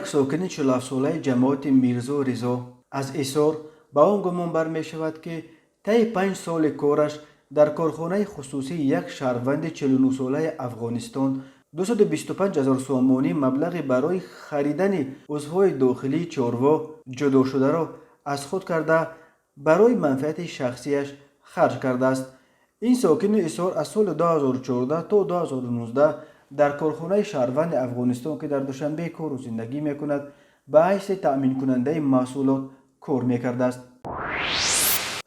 Як сокини 47-солаи ҷамоати Мирзо Ризо аз Ҳисор ба он гумон бармешавад, ки таи 5 соли кораш дар корхонаи хусусии як шаҳрванди 49-солаи Афғонистон 225 ҳазор сомонӣ маблағи барои харидани узвҳои дохилии чорво ҷудошударо аз худ карда, барои манфиати шахсияш харҷ кардааст. Ин сокини Ҳисор аз соли 2014 то 2019 дар корхонаи шаҳрванди Афғонистон, ки дар Душанбе кору зиндагӣ мекунад, ба ҳайси таъминкунандаи маҳсулот кор мекардааст.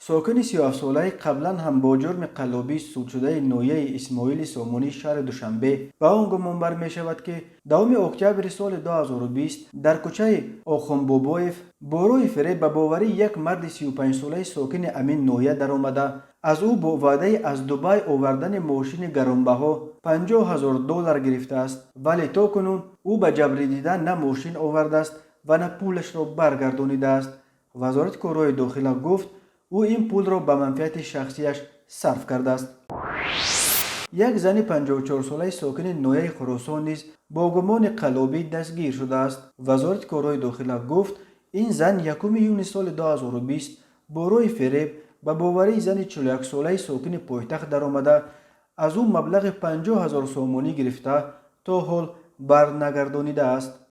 Сокини 37-солаи қаблан ҳам бо ҷурми қаллобӣ судшудаи ноҳияи Исмоили Сомонии шаҳри Душанбе ба он гумон бармешавад, ки 10 октябри соли 2020 дар кӯчаи Охонбобоев бо роҳи фиреб ба боварии як марди 35-солаи сокини ҳамин ноҳия даромада, аз ӯ бо ваъдаи аз Дубай овардани мошини гаронбаҳо 50 ҳазор доллар гирифтааст, вале то кунун ӯ ба ҷабрдида на мошин овардааст ва на пулашро баргардонидааст. Вазорати корҳои дохила гуфт, ӯ ин пулро ба манфиати шахсияш сарф кардааст. Як зани 54-солаи сокини ноҳияи Хуросон низ бо гумони қаллобӣ дастгир шудааст. Вазорати корҳои дохила гуфт, ин зан 1 июни соли 2020 бо роҳи фиреб ба боварии зани 41-солаи сокини пойтахт даромада, аз ӯ маблағи 50 ҳазор сомонӣ гирифта, то ҳол барнагардонидааст.